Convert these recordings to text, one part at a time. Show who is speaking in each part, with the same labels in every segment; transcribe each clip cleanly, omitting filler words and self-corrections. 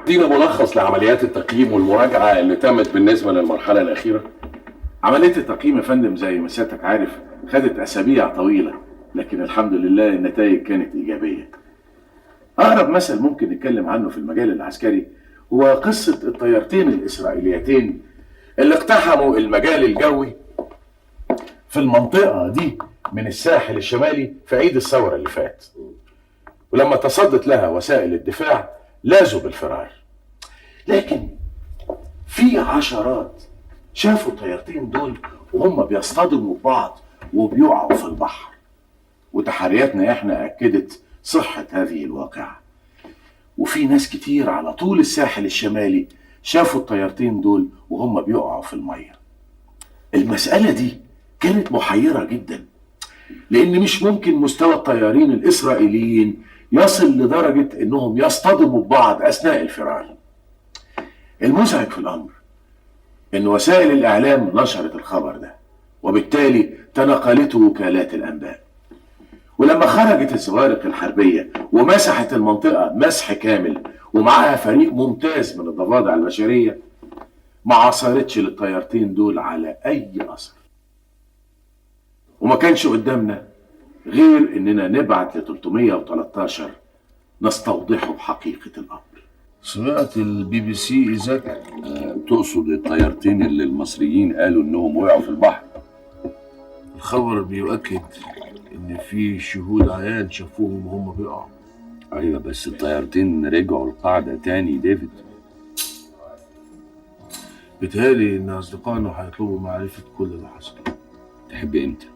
Speaker 1: تدينا ملخص لعمليات التقييم والمراجعه اللي تمت بالنسبة للمرحلة الاخيرة؟
Speaker 2: عملية التقييم يا فندم زي ما سيادتك عارف خدت أسابيع طويلة، لكن الحمد لله النتائج كانت إيجابية. أقرب مثل ممكن نتكلم عنه في المجال العسكري هو قصة الطيارتين الإسرائيليتين اللي اقتحموا المجال الجوي في المنطقة دي من الساحل الشمالي في عيد الثورة اللي فات، ولما تصدت لها وسائل الدفاع لازوا بالفرار. لكن في عشرات شافوا الطيارتين دول وهم بيصطدموا ببعض وبيقعوا في البحر، وتحرياتنا احنا اكدت صحة هذه الواقعة. وفي ناس كتير على طول الساحل الشمالي شافوا الطيارتين دول وهم بيقعوا في المية. المسألة دي كانت محيرة جدا، لأن مش ممكن مستوى الطيارين الإسرائيليين يصل لدرجة إنهم يصطدموا ببعض أثناء الفرار. المزعج في الأمر إن وسائل الإعلام نشرت الخبر ده، وبالتالي تناقلته وكالات الأنباء. ولما خرجت الزوارق الحربية ومسحت المنطقة مسح كامل ومعاها فريق ممتاز من الضفادع البشرية، ما عثرتش للطيارتين دول على أي أثر. وما كانش قدامنا غير إننا نبعت ل 313 نستوضحه بحقيقة الأمر.
Speaker 3: سمعت البي بي سي إيزاك؟
Speaker 4: تقصد الطيارتين اللي المصريين قالوا إنهم وقعوا في البحر؟
Speaker 3: الخبر بيؤكد إن في شهود عيان شافوهم وهم بيقعوا.
Speaker 4: أيوة، بس الطيارتين رجعوا القاعدة تاني ديفيد.
Speaker 3: بيتهيألي إن أصدقائنا هيطلبوا معرفة كل اللي حصل.
Speaker 4: تحب إمتى؟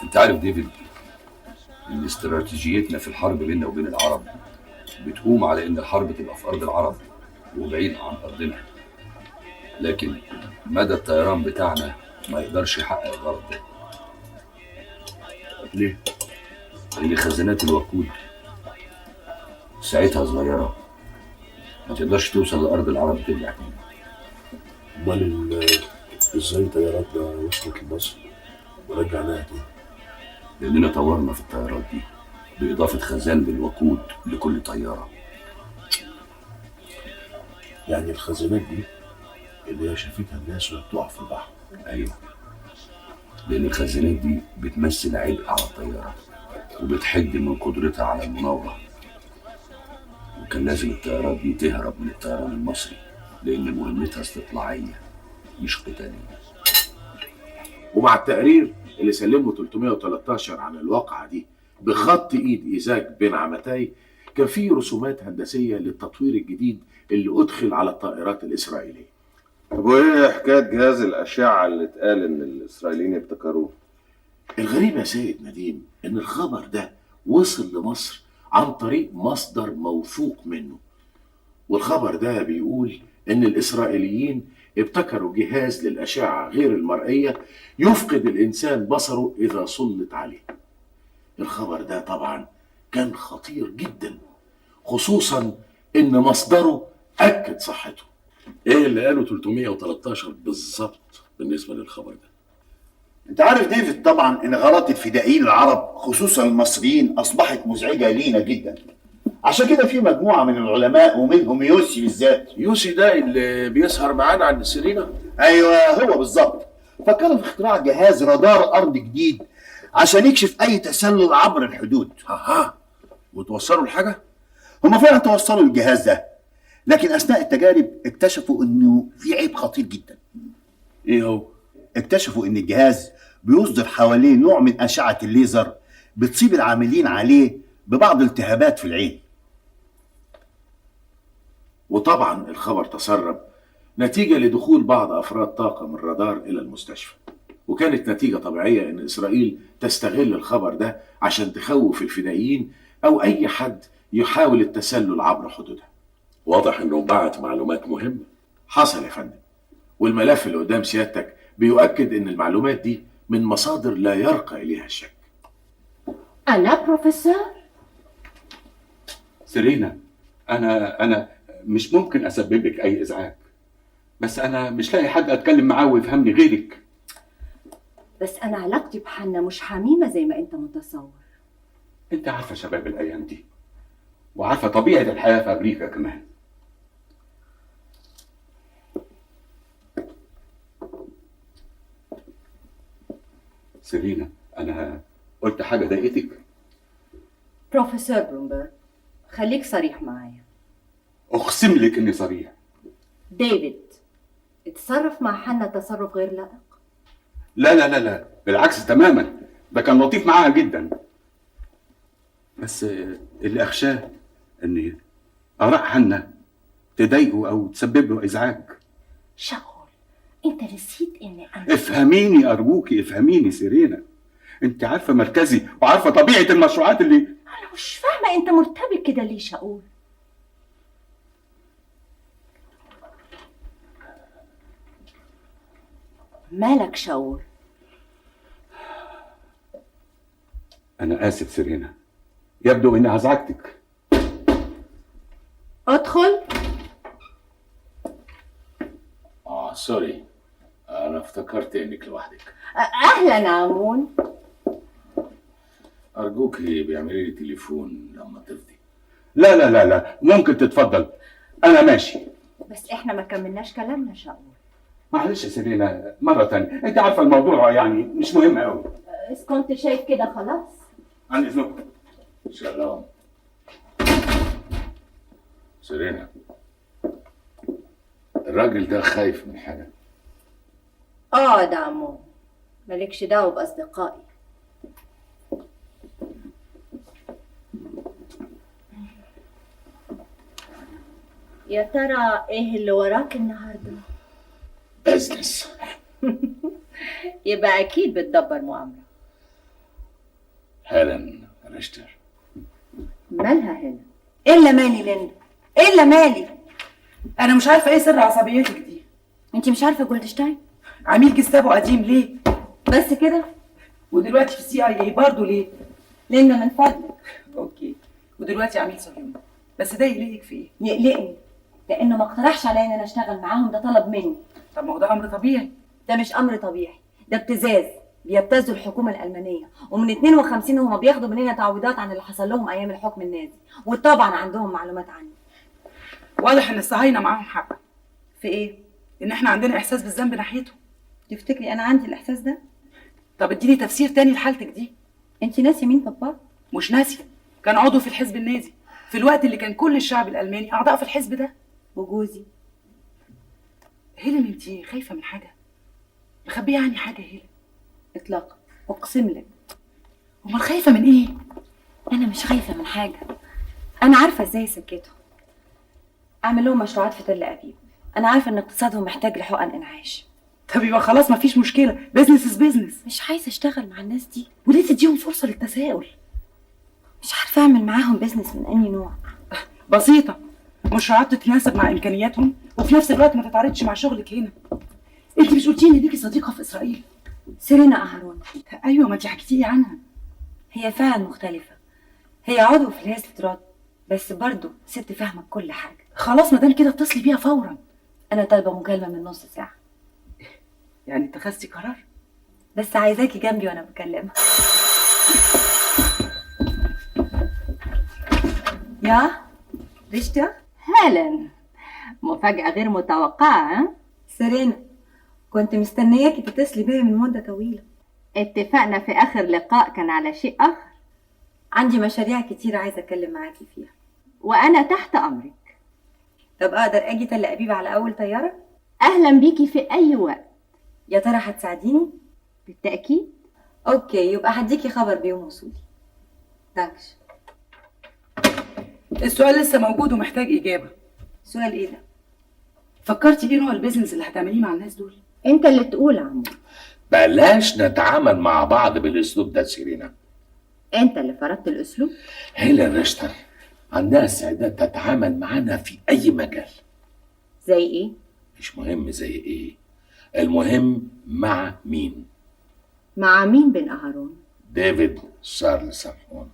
Speaker 4: انت عارف ديفيد ان استراتيجيتنا في الحرب بيننا وبين العرب بتقوم على ان الحرب تبقى في ارض العرب وبعيد عن ارضنا، لكن مدى الطيران بتاعنا ما يقدرش يحقق الغرض ده.
Speaker 3: ليه؟
Speaker 4: لان خزانات الوقود ساعتها صغيرة، ما تقدرش توصل لارض العرب وترجع تاني.
Speaker 3: امال ازاي طياراتنا وصلت لمصر ورجعناها تاني؟
Speaker 4: لأننا طورنا في الطيارات دي بإضافة خزان للوقود لكل طيارة.
Speaker 3: يعني الخزانات دي اللي هي شافتها الناس وهي بتقع في البحر؟
Speaker 4: أيوه، لأن الخزانات دي بتمثل عبء على الطيارة وبتحد من قدرتها على المناورة، وكان لازم الطيارات دي تهرب من الطيران المصري لأن مهمتها استطلاعية مش قتالية.
Speaker 2: ومع التقرير اللي سلمه 313 عن الواقعة دي بخط ايد إيزاك بن عمتاي، كان في رسومات هندسية للتطوير الجديد اللي أدخل على الطائرات الإسرائيلية.
Speaker 5: طب وإيه حكاية جهاز الأشعة اللي اتقال إن الإسرائيليين ابتكروه؟
Speaker 2: الغريب يا سيد نديم إن الخبر ده وصل لمصر عن طريق مصدر موثوق منه، والخبر ده بيقول إن الإسرائيليين ابتكروا جهاز للأشعة غير المرئية يفقد الإنسان بصره إذا سلط عليه. الخبر ده طبعا كان خطير جدا، خصوصا إن مصدره أكد صحته.
Speaker 1: إيه اللي قالوا 313 بالظبط بالنسبة للخبر ده؟
Speaker 6: أنت عارف ديفيد طبعا إن غارات الفدائيين العرب خصوصا المصريين أصبحت مزعجة لينا جدا. عشان كده في مجموعة من العلماء ومنهم يوسي بالذات.
Speaker 3: يوسي ده اللي بيسهر معانا عند سيرينا؟
Speaker 6: ايوه هو بالظبط. فكروا في اختراع جهاز رادار ارض جديد عشان يكشف اي تسلل عبر الحدود.
Speaker 3: اها، وتوصلوا لحاجة؟
Speaker 6: هما فعلا توصلوا للجهاز ده، لكن اثناء التجارب اكتشفوا انه في عيب خطير جدا.
Speaker 3: ايه هو؟
Speaker 6: اكتشفوا ان الجهاز بيصدر حواليه نوع من اشعة الليزر بتصيب العاملين عليه ببعض التهابات في العين.
Speaker 2: وطبعا الخبر تسرب نتيجة لدخول بعض أفراد طاقم الرادار إلى المستشفى، وكانت نتيجة طبيعية إن إسرائيل تستغل الخبر ده عشان تخوف الفدائيين أو أي حد يحاول التسلل عبر حدودها.
Speaker 1: واضح إنه بعت معلومات مهمة.
Speaker 2: حصل يا فندم، والملف اللي قدام سيادتك بيؤكد إن المعلومات دي من مصادر لا يرقى إليها الشك.
Speaker 7: أنا بروفيسور
Speaker 8: سيرينا، أنا مش ممكن أسبب لك أي إزعاج، بس أنا مش لاقي حد أتكلم معاه ويفهمني غيرك.
Speaker 7: بس أنا علاقتي بحنا مش حميمة زي ما أنت متصور.
Speaker 8: أنت عارفة شباب الأيام دي، وعارفة طبيعة الحياة في أمريكا كمان. سيرينا، أنا قلت حاجة ضايقتك؟
Speaker 7: بروفيسور برومبرج، خليك صريح معايا.
Speaker 8: أقسم لك إني صريح.
Speaker 7: ديفيد اتصرف مع حنا تصرف غير لائق؟
Speaker 8: لا لا لا لا، بالعكس تماما، ده كان لطيف معاها جدا. بس اللي أخشاه إن آراء حنا تضايقه أو تسبب له إزعاج.
Speaker 7: شاول، أنت نسيت إن أنا.
Speaker 8: افهميني أرجوكي، افهميني سيرينا، أنت عارفة مركزي وعارفة طبيعة المشروعات اللي.
Speaker 7: أنا مش فاهمة أنت مرتبك كده ليه شاول؟ مالك شاول؟
Speaker 8: أنا آسف سيرينا، يبدو إني أزعجتك.
Speaker 7: أدخل.
Speaker 1: سوري، أنا افتكرت إنك لوحدك.
Speaker 7: أهلا عمون.
Speaker 1: أرجوك بيعملي لي تليفون لما تفضي.
Speaker 8: لا لا لا لا، ممكن تتفضل، أنا ماشي.
Speaker 7: بس إحنا ما كملناش كلامنا شاول.
Speaker 8: معلش يا سيرينا، مرة تانية، أنت عارفة الموضوع يعني مش مهم أوي.
Speaker 7: إذا كنت شايف كده خلاص.
Speaker 8: عن إذنكم.
Speaker 1: سلام. سيرينا، الراجل ده خايف من حاجة.
Speaker 7: اقعد يا عمو، مالكش دعوة بأصدقائي. يا ترى ايه اللي وراك النهارده؟
Speaker 1: business.
Speaker 7: يبقى اكيد بتدبر مؤامرة.
Speaker 1: هيلين ريشتر.
Speaker 7: مالها هيلين؟ الا مالي ليندا، الا مالي.
Speaker 9: انا مش عارفه ايه سر عصبيتك دي.
Speaker 7: انت مش عارفه جولدشتاين؟
Speaker 9: عميل جستافو قديم ليه؟
Speaker 7: بس كده؟
Speaker 9: ودلوقتي في CIA برضه ليه؟
Speaker 7: ليندا من فضلك.
Speaker 9: okay، ودلوقتي عميل صهيوني، بس ده يقلقك في ايه؟
Speaker 7: يقلقني لانه ما اقترحش عليا ان انا اشتغل معاهم، ده طلب مني.
Speaker 9: طب ما هو ده امر طبيعي.
Speaker 7: ده مش امر طبيعي، ده ابتزاز، بيبتزوا الحكومة الالمانية، ومن 52 هما بياخدوا مننا تعويضات عن اللي حصل لهم ايام الحكم النازي، وطبعا عندهم معلومات عني.
Speaker 9: واضح ان الصهاينة معاهم حق.
Speaker 7: في ايه؟
Speaker 9: ان احنا عندنا احساس بالذنب ناحيته.
Speaker 7: تفتكري انا عندي الاحساس ده؟
Speaker 9: طب اديني تفسير تاني لحالتك دي.
Speaker 7: انت ناسيه مين بابا؟
Speaker 9: مش ناسيه، كان عضو في الحزب النازي في الوقت اللي كان كل الشعب الالماني اعضاء في الحزب ده.
Speaker 7: وجوزي.
Speaker 9: هيلين، انت خايفة من حاجة؟ مخبيه عني حاجة يا هيلين؟
Speaker 7: اطلاقا، اقسم لك.
Speaker 9: امال خايفة من ايه؟
Speaker 7: انا مش خايفة من حاجة، انا عارفه ازاي اسكتهم، اعمل لهم مشروعات في تل ابيب، انا عارفه ان اقتصادهم محتاج لحقن انعاش.
Speaker 9: طب يبقى خلاص مفيش مشكلة، business is business.
Speaker 7: مش عايزه اشتغل مع الناس دي.
Speaker 9: وليه تديهم فرصة للتساؤل؟
Speaker 7: مش عارفه اعمل معاهم business من اي نوع.
Speaker 9: بسيطة، مشروعات تتناسب مع امكانياتهم وفي نفس الوقت ما تتعارضش مع شغلك هنا. انت مش قلتي ان ليكي صديقه في اسرائيل؟
Speaker 7: سيرينا اهرون.
Speaker 9: ايوه، ما انت حكيتي لي عنها.
Speaker 7: هي فعلا مختلفة، هي عضو في الهيسترات، بس برضه ست فاهمه كل حاجة.
Speaker 9: خلاص ما دام كده اتصلي بيها فورا.
Speaker 7: انا طالبه مكالمة من نص ساعة.
Speaker 9: يعني اتخذتي قرار؟
Speaker 7: بس عايزاكي جنبي وانا بكلمها. يا رشتا. هلا، مفاجأة غير متوقعة. ها؟ سيرينا، كنت مستنياكي تتصلي بيا من مدة طويلة. اتفقنا في آخر لقاء كان على شيء آخر. عندي مشاريع كتير عايزة أتكلم معاكي فيها. وأنا تحت أمرك. طب أقدر أجي تل أبيب على أول طيارة؟ أهلا بيكي في أي وقت. يا ترى هتساعديني؟ بالتأكيد. okay، يبقى هديكي خبر بيوم وصولي. thanks.
Speaker 9: السؤال لسه موجود ومحتاج إجابة.
Speaker 7: سؤال إيه ده؟
Speaker 9: فكرتي إيه نوع ال business اللي هتعمليه مع الناس دول؟
Speaker 7: أنت اللي تقول يا عمو.
Speaker 1: بلاش نتعامل مع بعض بالأسلوب ده سيرينا.
Speaker 7: أنت اللي فرضت الأسلوب؟
Speaker 1: هيلين ريشتر عندها استعداد تتعامل معانا في أي مجال.
Speaker 7: زي إيه؟
Speaker 1: مش مهم زي إيه، المهم مع مين.
Speaker 7: مع مين بن أهرون؟
Speaker 1: ديفيد شارل سامحون.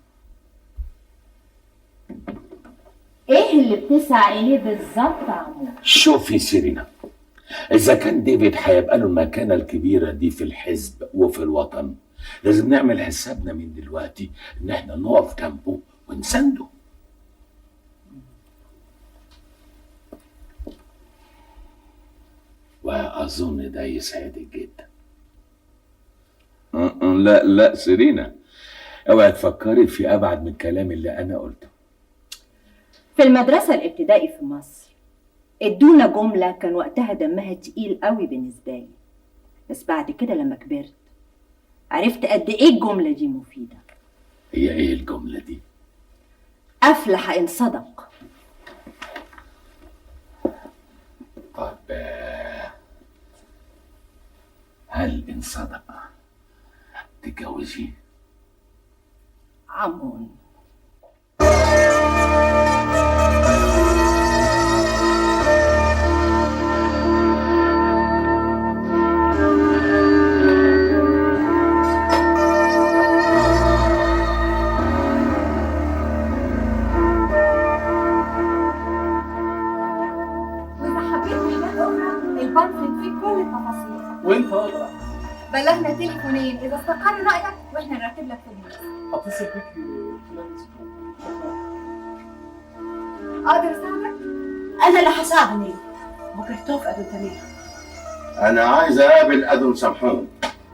Speaker 7: ايه اللي بتسعى اليه بالظبط يا عمو؟
Speaker 1: شوفي سيرينا،
Speaker 10: إذا كان ديفيد هيبقى له المكانة الكبيرة دي في الحزب وفي الوطن، لازم نعمل حسابنا من دلوقتي إن احنا نقف جنبه ونسنده. وأظن ده يسعدك جدا. لا لا سيرينا، اوعي تفكري في أبعد من الكلام اللي أنا قلته.
Speaker 7: في المدرسة الابتدائي في مصر ادونا جملة كان وقتها دمها تقيل قوي بالنسبة لي، بس بعد كده لما كبرت عرفت قد ايه الجملة دي مفيدة.
Speaker 10: هي ايه الجملة دي؟
Speaker 7: أفلح إن صدق.
Speaker 10: طب هل إن صدق تتجوزيه؟
Speaker 7: عمون.
Speaker 11: وانت اقدر
Speaker 12: بلغنا تليفونين اذا استقر رايك واحنا نرتب لك خدمتك.
Speaker 11: هتصل بيك خلال اسبوع.
Speaker 12: اقدر اساعدك؟
Speaker 13: انا اللي هساعدني. بكرتوف ادون تمام.
Speaker 14: انا عايز اقابل ادون سمحون.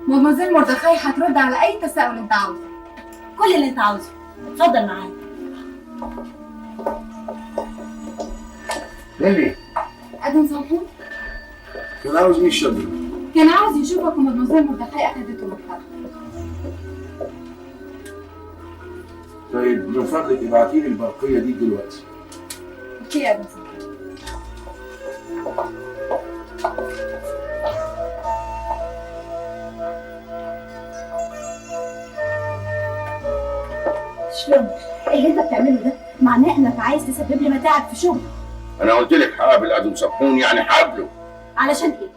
Speaker 12: مدموزيل مردخاي هترد على اي تساؤل انت عاوزه.
Speaker 13: كل اللي انت عاوزه، اتفضل معايا.
Speaker 3: ليلي.
Speaker 12: ادون سمحون؟
Speaker 3: كان عاوز مين الشاب؟
Speaker 12: كان عاوز يشوفك ومدموزيل مردخاي اخدته مكتبها.
Speaker 3: طيب من فضلك ابعتي لي البرقيه دي دلوقتي.
Speaker 12: okay يا ادون سمحون.
Speaker 13: شلون؟ اللي انت بتعمله ده معناه انك عايز تسبب لي متاعب في شغلي.
Speaker 14: انا قلت لك هقابل ادون سمحون، يعني هقابله.
Speaker 13: علشان ايه؟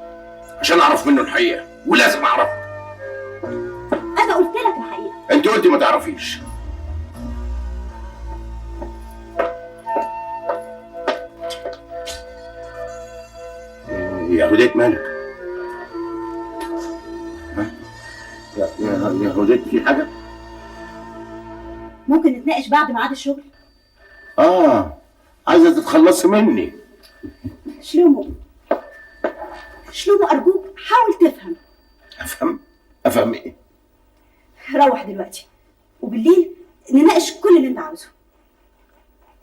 Speaker 14: عشان اعرف منه الحقيقة، ولازم اعرفها.
Speaker 13: انا قلت لك الحقيقة.
Speaker 14: انت قلتي ما تعرفيش. يا هديت مالك؟ ها؟ يا هديت في حاجة؟
Speaker 13: ممكن نتناقش بعد ميعاد الشغل؟
Speaker 14: عايزه تتخلصي مني.
Speaker 13: شلومو شلومو أرجوك حاول تفهم.
Speaker 14: أفهم؟ أفهم إيه؟
Speaker 13: روح دلوقتي وبالليل نناقش كل اللي أنت عاوزه.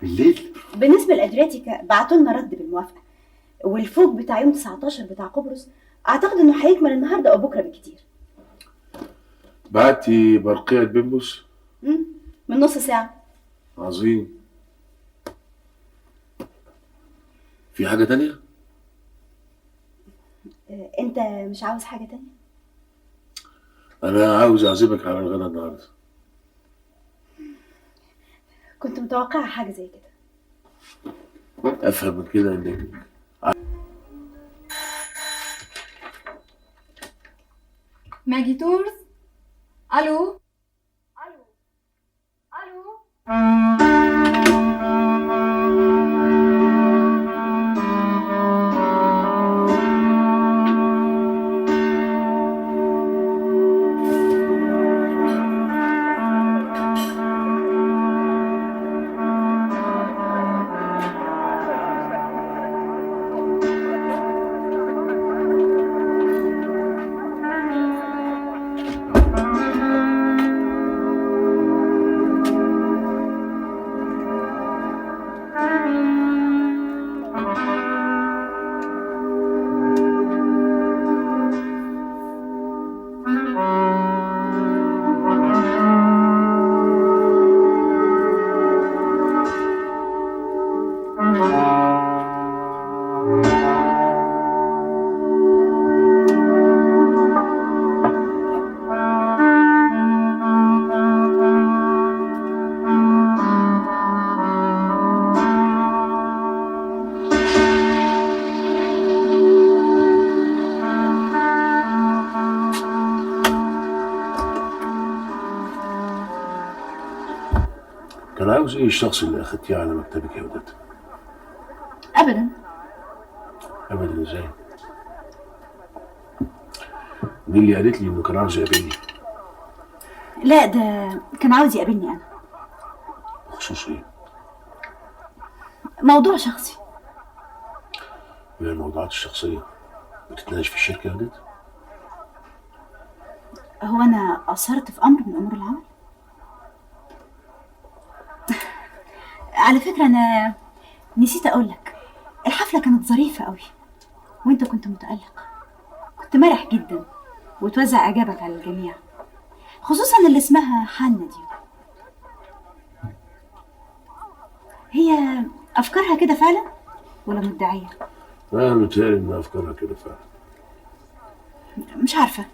Speaker 14: بالليل؟
Speaker 13: بالنسبة لأدرياتيكا بعتوا لنا رد بالموافقة، والفوق بتاع يوم 19 بتاع قبرص أعتقد إنه هيكمل النهارده أو بكرة بالكتير.
Speaker 3: بعتي برقية بيمبوس؟
Speaker 13: من نص ساعة.
Speaker 3: عظيم. في حاجة تانية؟
Speaker 13: انت مش عاوز حاجة تانية؟
Speaker 3: أنا عاوز أعزمك على الغدا النهاردة.
Speaker 13: كنت متوقعة حاجة زي كده.
Speaker 3: أفهم من كده إنك
Speaker 12: ماجي تورز. ألو ألو ألو.
Speaker 3: كان عاوز ايه الشخص اللي اخدتيه على مكتبك يا وداد؟
Speaker 13: ابدا.
Speaker 3: ابدا ازاي؟ نيلي قالت لي انه كان عاوز يقابلني.
Speaker 13: لا، ده كان عاوز يقابلني انا.
Speaker 3: بخصوص ايه؟
Speaker 13: موضوع شخصي.
Speaker 3: وهي الموضوعات الشخصية بتتناقش في الشركة يا هديت؟
Speaker 13: هو انا قصرت في امر من امور العمل؟ على فكرة انا نسيت اقول لك، الحفلة كانت ظريفة قوي وانت كنت متألق، كنت مرح جدا وتوزع اعجابك على الجميع، خصوصا اللي اسمها حنة دي. هي افكارها كده فعلا ولا مدعية؟
Speaker 3: انا متهيألي ان افكارها كده فعلا.
Speaker 13: مش عارفة،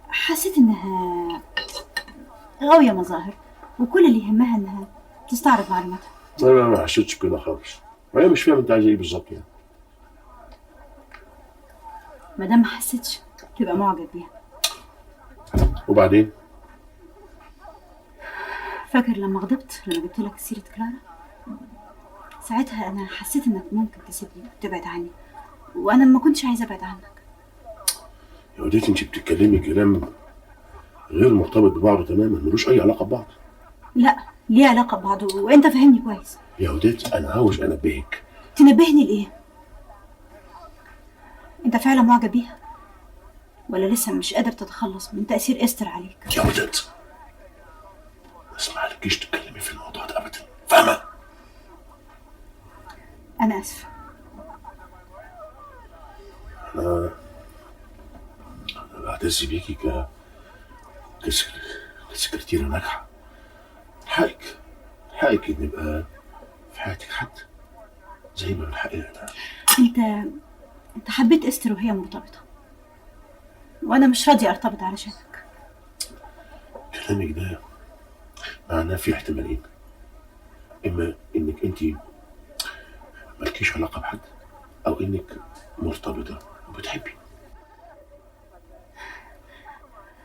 Speaker 13: حسيت انها غاوية مظاهر وكل اللي يهمها انها تستعرض معلوماتها.
Speaker 3: لا ما حسيتش بكده خالص، وهي مش فاهمة انت عايزة ايه بالظبط يعني.
Speaker 13: ما دام ما حسيتش تبقى معجب بيها.
Speaker 3: وبعدين؟
Speaker 13: فاكر لما غضبت لما جبت لك سيرة كلارا؟ ساعتها انا حسيت انك ممكن تسيبني وتبعد عني، وانا ما كنتش عايزه ابعد عنك.
Speaker 3: يا وديتي انت بتتكلمي كلام غير مرتبط ببعضه تماما، ملوش اي علاقة ببعض.
Speaker 13: لا، ليه علاقة ببعضه وانت فاهمني كويس.
Speaker 3: يا وديت انا عاوز انبهك.
Speaker 13: تنبهني لايه؟ انت فعلا معجب بيها ولا لسه مش قادر تتخلص من تاثير استر عليك؟
Speaker 3: يا وديت ما اسمعلكيش تتكلمي في الموضوع ده ابدا، فاهمه؟
Speaker 13: انا اسفه.
Speaker 3: انا بعتز بيكي كسكرتيرة ناجحة. حقك ان يبقى في حياتك حد زي ما من حقي انا.
Speaker 13: انت حبيت استر وهي مرتبطة، وانا مش راضية ارتبط علشانك.
Speaker 3: كلامك ده معناه في احتمالين، اما انك انت مالكيش علاقة بحد، او انك مرتبطة وبتحبي.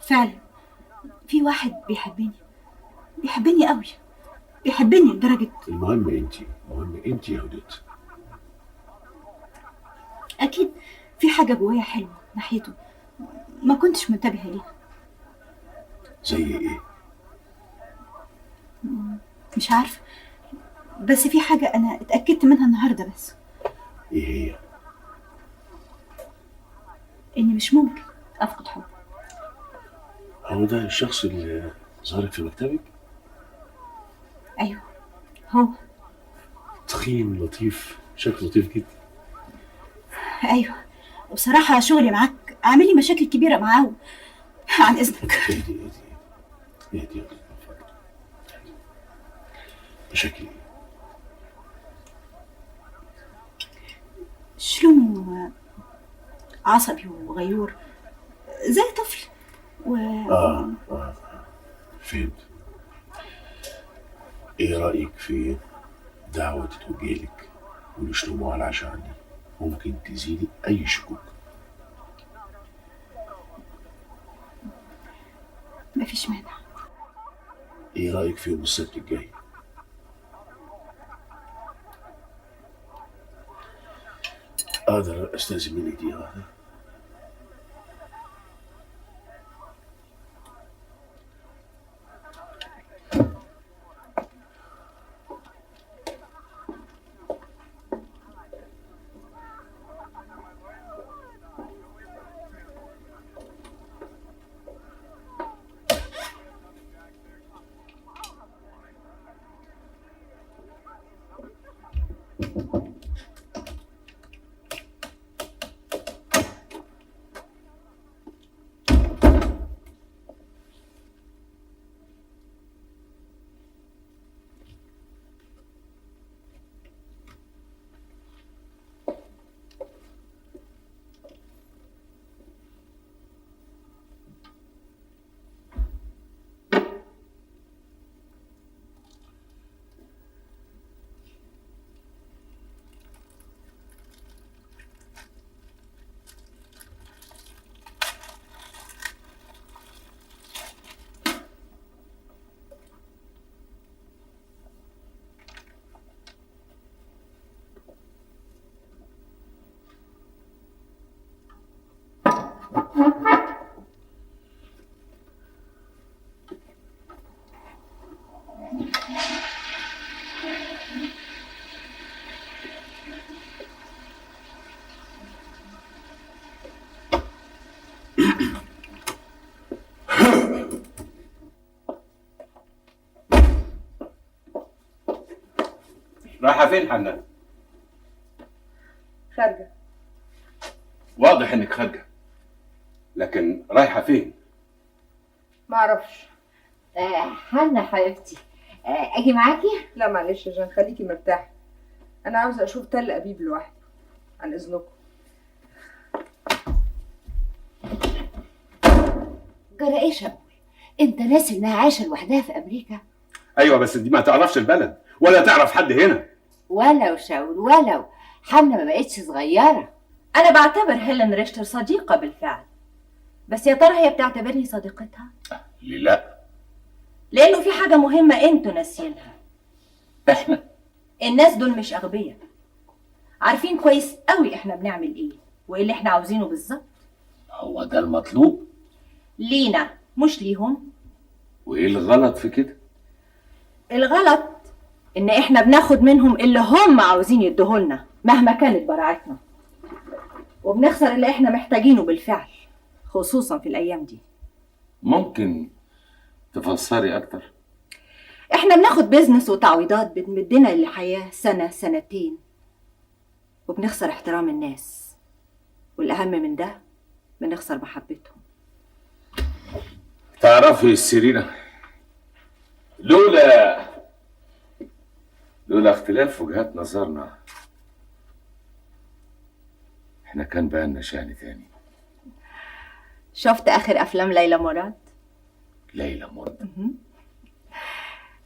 Speaker 13: فعلا في واحد بيحبني قوي، بيحبني لدرجة.
Speaker 3: المهم انت يا هديت.
Speaker 13: اكيد في حاجة جوايا حلوة ناحيته ما كنتش منتبهة ليها.
Speaker 3: زي ايه؟
Speaker 13: مش عارفة، بس في حاجة انا اتأكدت منها النهاردة بس.
Speaker 3: ايه هي؟
Speaker 13: اني مش ممكن افقد حبه.
Speaker 3: هو ده الشخص اللي ظهرك في مكتبك؟
Speaker 13: ايوه هو.
Speaker 3: تخين لطيف، شكله لطيف جدا.
Speaker 13: ايوه، وبصراحة شغلي معاك عامل لي مشاكل كبيرة معاه. عن اذنك.
Speaker 3: اهدي اهدي اهدي يا فضلك. مشاكل ايه؟
Speaker 13: شلومو عصبي وغيور زي طفل و
Speaker 3: فهمت. ايه رأيك في دعوة تتوجه لك ولشلومو على العشاء عندي؟ ممكن تزيلي أي شكوك.
Speaker 13: مفيش مانع.
Speaker 3: ايه رأيك في يوم السبت الجاي؟ أقدر أستأذن منك دقيقة واحدة؟
Speaker 8: رايحة فين حنا؟
Speaker 11: خارجة.
Speaker 8: واضح انك خارجة، لكن رايحة فين؟
Speaker 11: معرفش.
Speaker 7: حنا حبيبتي، اجي معاكي؟
Speaker 11: لا معلش يا جان، خليكي مرتاحة. انا عاوزة اشوف تل ابيب لوحدي. عن اذنكم.
Speaker 15: جرى ايه شاول؟ انت ناسي انها عايشة لوحدها في امريكا؟
Speaker 8: ايوه بس دي ما تعرفش البلد ولا تعرف حد هنا.
Speaker 15: ولو شاول ولو، حنا ما بقتش صغيرة.
Speaker 7: أنا بعتبر هيلين ريشتر صديقة بالفعل، بس يا ترى هي بتعتبرني صديقتها؟
Speaker 10: ليه لا؟
Speaker 7: لأنه في حاجة مهمة أنتوا ناسيينها.
Speaker 10: إحنا؟
Speaker 7: الناس دول مش أغبياء، عارفين كويس قوي إحنا بنعمل إيه وإيه اللي إحنا عاوزينه بالظبط.
Speaker 10: هو ده المطلوب؟
Speaker 7: لينا مش ليهم.
Speaker 10: وإيه الغلط في كده؟
Speaker 7: الغلط إن إحنا بناخد منهم اللي هم عاوزين يديهولنا مهما كانت براعتنا، وبنخسر اللي إحنا محتاجينه بالفعل، خصوصا في الأيام دي.
Speaker 10: ممكن تفسري أكتر؟
Speaker 7: إحنا بناخد بيزنس وتعويضات بتمدنا للحياة سنة سنتين، وبنخسر احترام الناس، والأهم من ده بنخسر محبتهم.
Speaker 10: تعرفي سيرينا، لولا اختلاف وجهات نظرنا احنا كان بقالنا شأن تاني.
Speaker 7: شفت آخر أفلام ليلى مراد؟
Speaker 10: ليلى مراد؟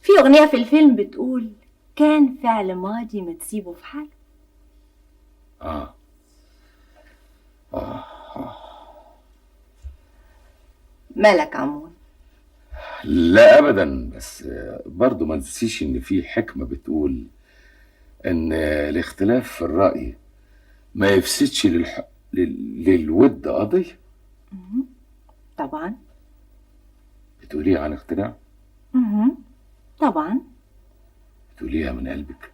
Speaker 7: في أغنية في الفيلم بتقول كان فعل ماضي ما تسيبه في حاله.
Speaker 10: آه. آه. آه.
Speaker 7: مالك عمون؟
Speaker 10: لا أبدا، بس برضو ما ننسيش إن في حكمة بتقول إن الاختلاف في الرأي ما يفسدش للود قضية.
Speaker 7: طبعا.
Speaker 10: بتقوليها عن اقتناع؟
Speaker 7: طبعا.
Speaker 10: بتقوليها من قلبك؟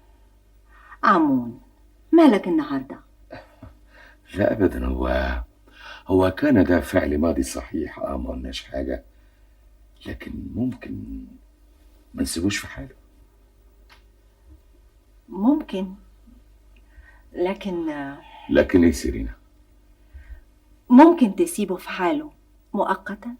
Speaker 7: عمون مالك النهارده؟
Speaker 10: لا ابدا، هو كان ده فعل ماضي صحيح، ما قلناش حاجة، لكن ممكن ما نسيبوش في حاله.
Speaker 7: ممكن، لكن
Speaker 10: لكن ايه سيرينا؟
Speaker 7: ممكن تسيبه في حاله مؤقتا.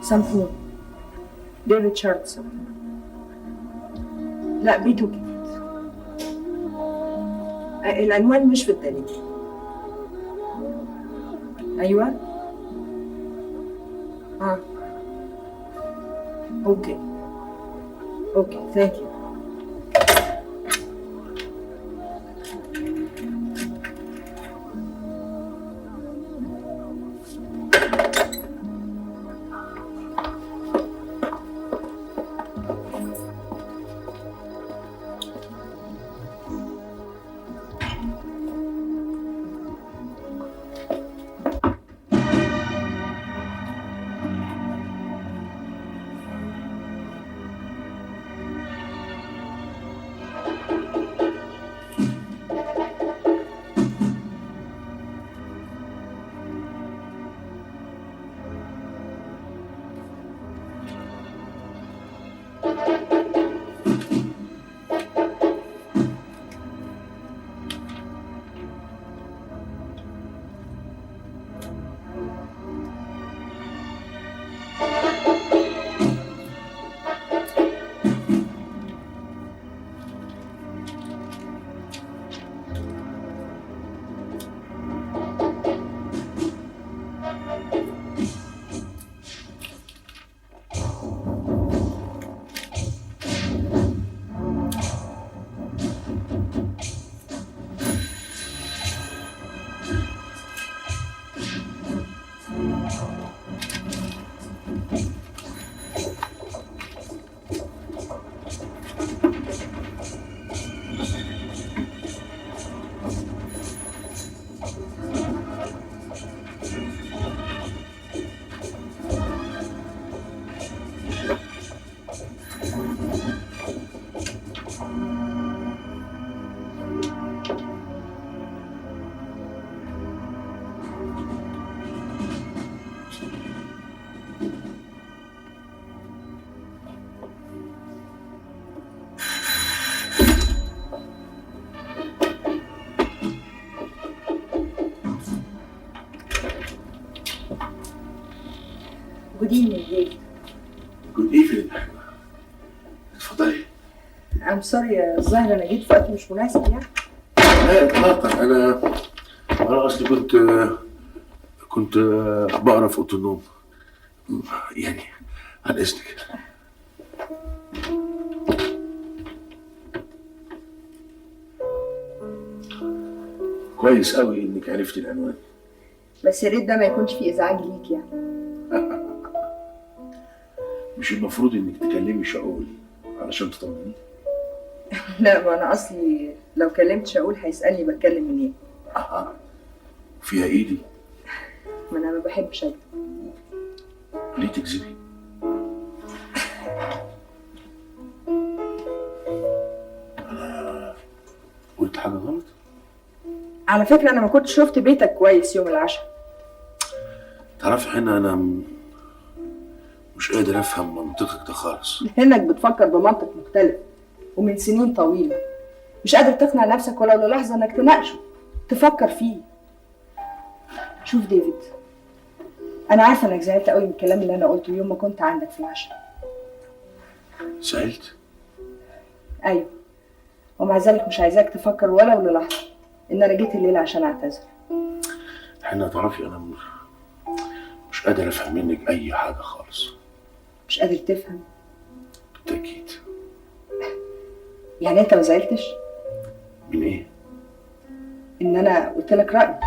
Speaker 11: سامحوني. ديفيد شارتسون. لا بيته جديد. العنوان مش في الدليل. ايوه. Okay okay, thank you. Good evening, David.
Speaker 3: Good evening. اتفضلي.
Speaker 11: I'm sorry، الظاهر انا جيت في وقت مش مناسب يعني.
Speaker 3: لا اطلاقا، انا اصلي كنت بقرا في اوضة النوم. يعني عن اذنك. كويس قوي انك عرفتي العنوان.
Speaker 11: بس يا ريت ده ما يكونش فيه ازعاج ليك يعني.
Speaker 3: مش المفروض انك تكلمي شاول علشان تطمنيه؟
Speaker 11: لا، ما انا اصلي لو كلمت شاول هيسالني بتكلم منين.
Speaker 3: اها، فيها ايه دي؟
Speaker 11: ما انا ما بحبش اكذب.
Speaker 3: ليه تكذبي؟ انا قلت حاجة غلط؟
Speaker 11: على فكرة انا ما كنتش شفت بيتك كويس يوم العشاء.
Speaker 3: تعرفي حين انا مش قادر افهم منطقك ده خالص.
Speaker 11: لانك بتفكر بمنطق مختلف ومن سنين طويلة، مش قادر تقنع نفسك ولو للحظة انك تناقشه، تفكر فيه. شوف ديفيد، انا عارفه انك زعلت قوي من الكلام اللي انا قلته يوم ما كنت عندك في العشاء.
Speaker 3: زعلت؟
Speaker 11: ايوه، ومع ذلك مش عايزاك تفكر ولو للحظة ان انا جيت الليلة عشان اعتذر.
Speaker 3: حنا تعرفي انا مش قادر افهم منك اي حاجة خالص.
Speaker 11: مش قادر تفهم؟
Speaker 3: بالتاكيد.
Speaker 11: يعني انت ما زعلتش؟
Speaker 3: من ايه؟
Speaker 11: ان انا قلت لك رايي.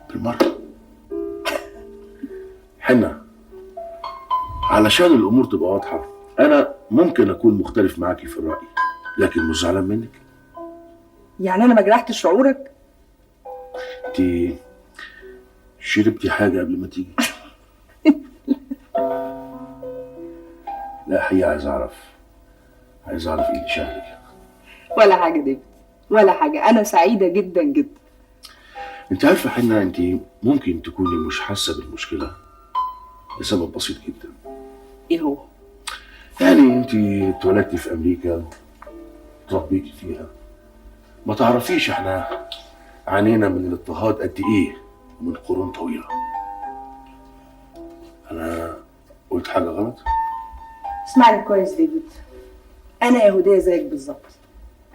Speaker 3: بالمرة. حنا علشان الامور تبقى واضحة، انا ممكن اكون مختلف معاكي في الراي، لكن مش زعلان منك.
Speaker 11: يعني انا ما جرحتش شعورك؟
Speaker 3: انت شربتي حاجة قبل ما تيجي؟ لا حقيقة عايز اعرف ايه اللي شغلك.
Speaker 11: ولا حاجة ديفيد، ولا حاجة، انا سعيدة جدا جدا.
Speaker 3: انت عارفه حنا، انت ممكن تكوني مش حاسه بالمشكلة لسبب بسيط جدا.
Speaker 11: ايه هو؟
Speaker 3: يعني انت اتولدتي في امريكا، اتربيتي فيها، ما تعرفيش احنا عانينا من الاضطهاد قد ايه ومن قرون طويلة. انا قلت حاجة غلط؟
Speaker 11: اسمعني كويس ديفيد، انا يهودية زيك بالظبط.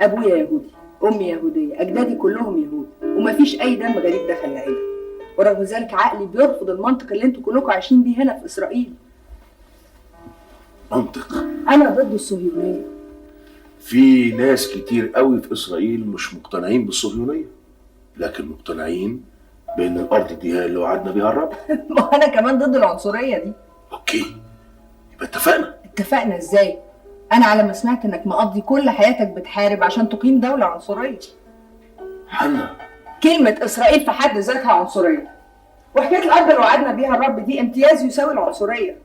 Speaker 11: ابويا يهودي، امي يهودية، اجدادي كلهم يهود، ومفيش اي دم غريب دخل العيلة. ورغم ذلك عقلي بيرفض المنطق اللي انتوا كلكم عايشين بيه هنا في اسرائيل.
Speaker 3: منطق؟
Speaker 11: انا ضد الصهيونية.
Speaker 3: في ناس كتير قوي في اسرائيل مش مقتنعين بالصهيونيه، لكن مقتنعين بان الارض دي هي اللي وعدنا بيها الرب.
Speaker 11: ما انا كمان ضد العنصرية دي.
Speaker 3: okay، يبقى اتفقنا.
Speaker 11: اتفقنا ازاي؟ انا على ما سمعت انك مقضي كل حياتك بتحارب عشان تقيم دولة عنصرية.
Speaker 3: حنا،
Speaker 11: كلمة اسرائيل في حد ذاتها عنصرية، وحكاية الارض اللي وعدنا بيها الرب دي امتياز يساوي العنصرية.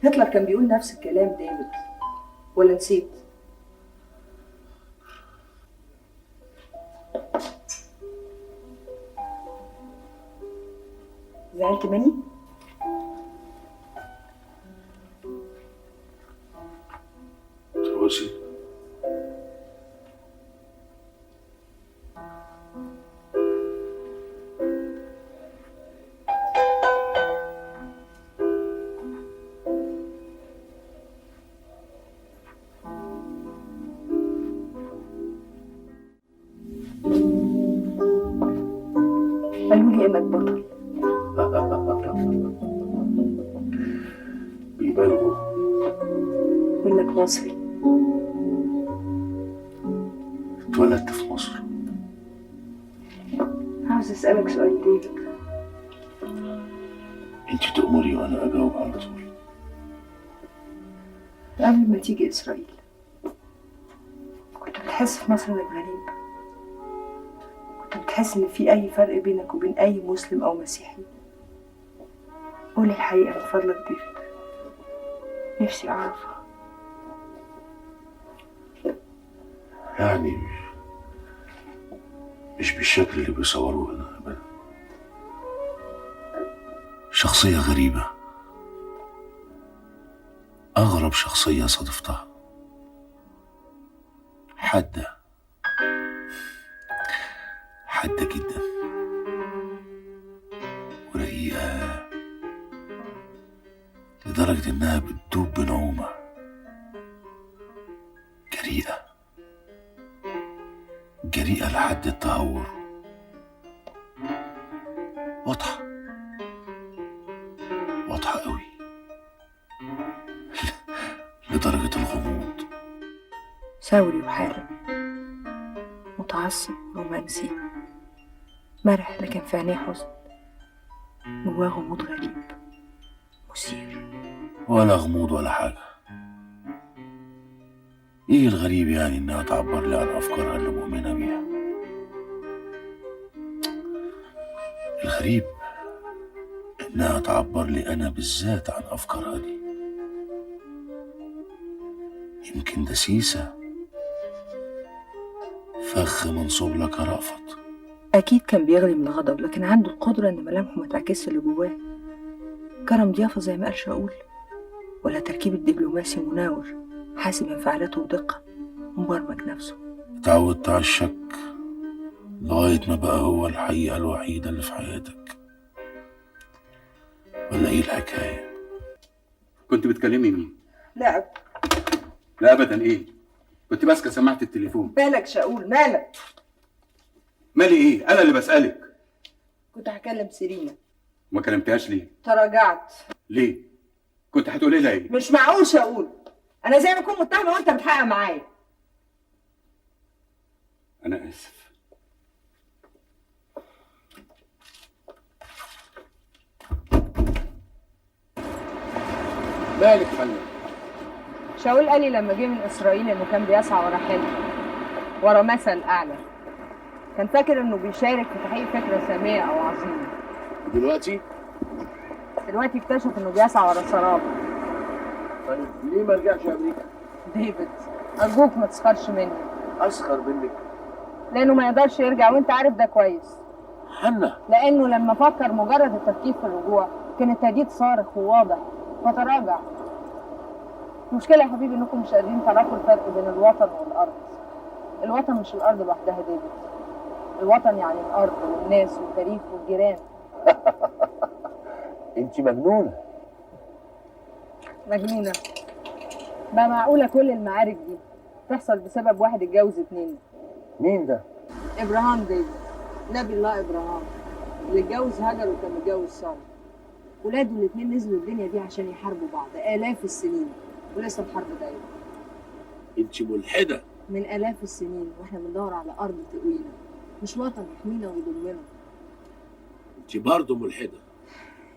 Speaker 11: هتلر كان بيقول نفس الكلام ديفيد، ولا نسيت؟ زعلت مني؟
Speaker 3: تروسي،
Speaker 11: قالوا لي انك بطل.
Speaker 3: بيبالغوا.
Speaker 11: وانك مصري.
Speaker 3: اتولدت في مصر.
Speaker 11: عاوز اسألك سؤال ديفيد.
Speaker 3: انت تأمري وانا اجاوب على طول.
Speaker 11: قبل ما تيجي اسرائيل كنت بتحس في مصر انك غريب؟ كنت بتحس ان في اي فرق بينك وبين اي مسلم او مسيحي؟ قولي الحقيقة من فضلك ديفيد، نفسي اعرفها.
Speaker 3: يعني مش بالشكل اللي بيصوروه هنا ابدا. شخصية غريبة، أغرب شخصية صادفتها. حادة، حادة جدا، ورقيقة لدرجة إنها بتدوب بنعومة. جريئة، جريئة لحد التهور. واضحة، واضحة قوي لدرجة الغموض.
Speaker 11: ثوري وحارب، متعصب، رومانسي، مرح لكن في عينيه حزن، جواه غموض غريب مثير.
Speaker 3: ولا غموض ولا حاجة. ايه الغريب يعني انها تعبر لي عن افكارها اللي مؤمنة بيها؟ الغريب انها تعبر لي انا بالذات عن افكارها دي. يمكن دسيسة، فخ منصوب لك رأفت.
Speaker 11: اكيد كان بيغلي من الغضب، لكن عنده القدرة ان ملامحه ما تعكسش اللي جواه. كرم ضيافة زي ما قال شاول، ولا تركيب الدبلوماسي مناور حاسب انفعالاته بدقة ومبرمج نفسه.
Speaker 3: اتعودت على الشك لغاية ما بقى هو الحقيقة الوحيدة اللي في حياتك، ولا ايه الحكاية؟
Speaker 8: كنت بتكلمي مين؟
Speaker 11: لا
Speaker 8: لا ابدا. ايه؟ كنت ماسكة سماعة التليفون.
Speaker 11: مالك شاول، مالك؟
Speaker 8: مالي ايه؟ انا اللي بسألك.
Speaker 11: كنت هكلم سيرينا.
Speaker 8: وما كلمتهاش ليه؟
Speaker 11: تراجعت.
Speaker 8: ليه؟ كنت هتقولي لها ايه؟
Speaker 11: مش معقول شاول، انا زي ما اكون متهمه وانت بتحقق معايا.
Speaker 8: انا اسف. مالك حنا؟
Speaker 11: شاول قال لي لما جه من اسرائيل انه كان بيسعى ورا حلم، ورا مثل اعلى. كان فاكر انه بيشارك في تحقيق فكرة سامية او عظيمة.
Speaker 3: دلوقتي؟
Speaker 11: دلوقتي اكتشف انه بيسعى ورا سراب.
Speaker 3: طيب ليه ما رجعش امريكا؟
Speaker 11: ديفيد ارجوك ما تسخرش مني.
Speaker 3: اسخر منك؟
Speaker 11: لانه ما يقدرش يرجع وانت عارف ده كويس.
Speaker 3: حنا،
Speaker 11: لانه لما فكر مجرد التفكير في الرجوع كان التهديد صارخ وواضح فتراجع. المشكلة يا حبيبي انكم مش قادرين تعرفوا الفرق بين الوطن والارض. الوطن مش الارض لوحدها ديفيد. الوطن يعني الارض والناس والتاريخ والجيران.
Speaker 3: انت مجنونة.
Speaker 11: مجنونة؟ ما معقولة كل المعارك دي تحصل بسبب واحد اتجوز اتنين؟
Speaker 3: مين ده؟
Speaker 11: ابراهام ديفيد، نبي الله ابراهام. اللي اتجوز هاجر وكان متجوز ساره. ولاده الاثنين نزلوا الدنيا دي عشان يحاربوا بعض آلاف السنين، ولسه الحرب دايرة.
Speaker 3: انت ملحدة.
Speaker 11: من آلاف السنين واحنا بندور على أرض تقوينا، مش وطن يحمينا ويضمنا.
Speaker 3: انت برضه ملحدة.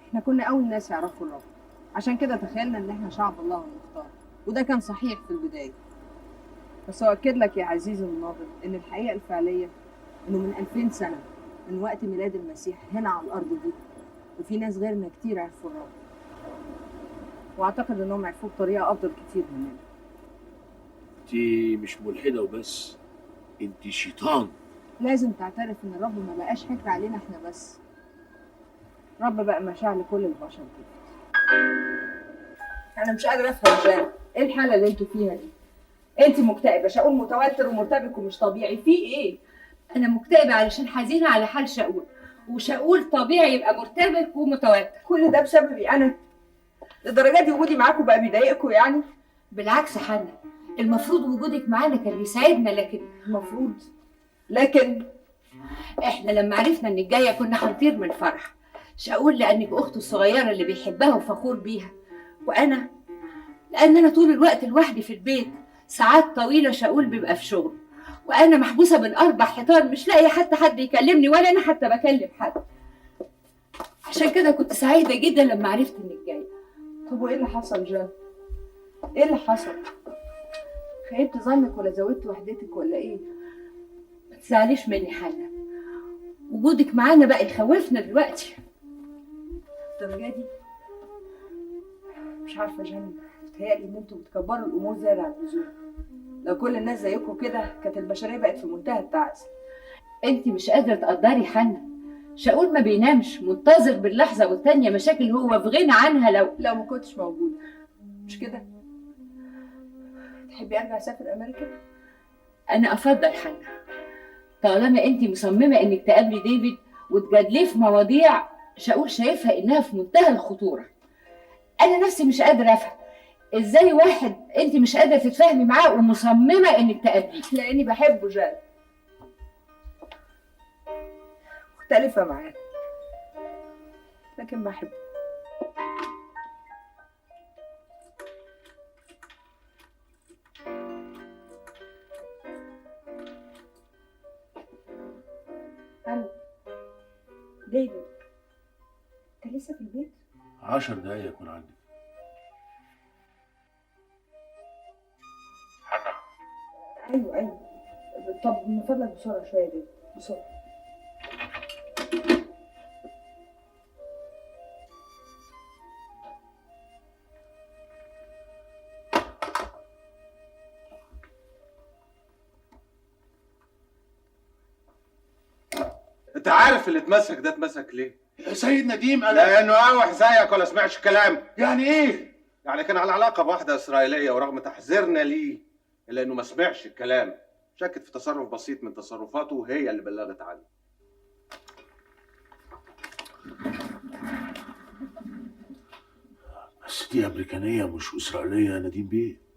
Speaker 11: احنا كنا أول ناس يعرفوا الرب، عشان كده تخيلنا إن احنا شعب الله المختار، وده كان صحيح في البداية. بس أؤكد لك يا عزيزي الناظر إن الحقيقة الفعلية إنه من 2000 سنة من وقت ميلاد المسيح هنا على الأرض دي، وفي ناس غيرنا كتير عرفوا الرب، وأعتقد إنهم عرفوه بطريقة أفضل كتير مننا.
Speaker 3: انت مش ملحدة وبس، انت شيطان.
Speaker 11: لازم تعترف إن الرب ما بقاش حكر علينا إحنا بس، الرب بقى مشاع لكل البشر كده. أنا مش قادرة أفهم جان، إيه الحالة اللي أنتوا فيها دي؟ أنت مكتئبة، شاؤول متوتر ومرتبك ومش طبيعي، في إيه؟
Speaker 15: أنا مكتئبة علشان حزينة على حال شاؤول، وشاؤول طبيعي يبقى مرتبك ومتوتر.
Speaker 11: كل ده بسببي أنا؟ للدرجة دي وجودي معاكم بقى بيضايقكم يعني؟
Speaker 15: بالعكس حنا، المفروض وجودك معانا كان بيساعدنا، لكن
Speaker 11: المفروض، لكن
Speaker 15: احنا لما عرفنا انك جاية كنا هنطير من الفرح. شاؤول لانك اخته الصغيرة اللي بيحبها وفخور بيها، وانا لان انا طول الوقت لوحدي في البيت، ساعات طويلة شاؤول بيبقى في شغل، وانا محبوسة بين 4 حيطان، مش لاقيه حتى حد يكلمني ولا انا حتى بكلم حد. عشان كده كنت سعيدة جدا لما عرفت انك جاية.
Speaker 11: طب وايه اللي حصل جان؟ ايه اللي حصل؟ خيبت ظنك ولا زودت وحدتك ولا ايه؟
Speaker 15: ما تزعليش مني حنا، وجودك معانا بقى يخوفنا دلوقتي.
Speaker 11: الدرجة دي؟ مش عارفه جان، بتهيألي ان انتوا بتكبروا الامور زيادة عن اللزوم. لو كل الناس زيكم كده كانت البشرية بقت في منتهى التعاسة.
Speaker 15: انت مش قادرة تقدري حنا، شاؤول ما بينامش، منتظر باللحظة والثانية مشاكل هو في غنى عنها لو
Speaker 11: ما كنتش موجودة، مش كده؟ تحبي ارجع اسافر امريكا؟
Speaker 15: انا افضل حنا، طالما انت مصممه انك تقابلي ديفيد وتجادليه في مواضيع شاؤول شايفها انها في منتهى الخطورة. انا نفسي مش قادرة افهم ازاي واحد انت مش قادرة تتفاهمي معاه ومصممه انك تقابليه.
Speaker 11: لاني بحبه جان، مختلفة معاه لكن بحبه. الو ديفيد، انت لسه في البيت؟
Speaker 3: 10 دقايق يكون عندك. حنا.
Speaker 11: ايوه، طب من فضلك بسرعة شوية يا ديفيد، بسرعة.
Speaker 5: انت عارف اللي اتمسك ده اتمسك ليه؟
Speaker 3: سيد نديم انا
Speaker 5: لانه قاوح زيك ولا سمعش كلام.
Speaker 3: يعني ايه؟
Speaker 5: يعني كان على علاقة بواحدة اسرائيلية، ورغم تحذيرنا ليه الا انه ما سمعش الكلام، شكت في تصرف بسيط من تصرفاته وهي اللي بلغت عنه.
Speaker 3: بس دي امريكانيه مش اسرائيلية يا نديم بيه.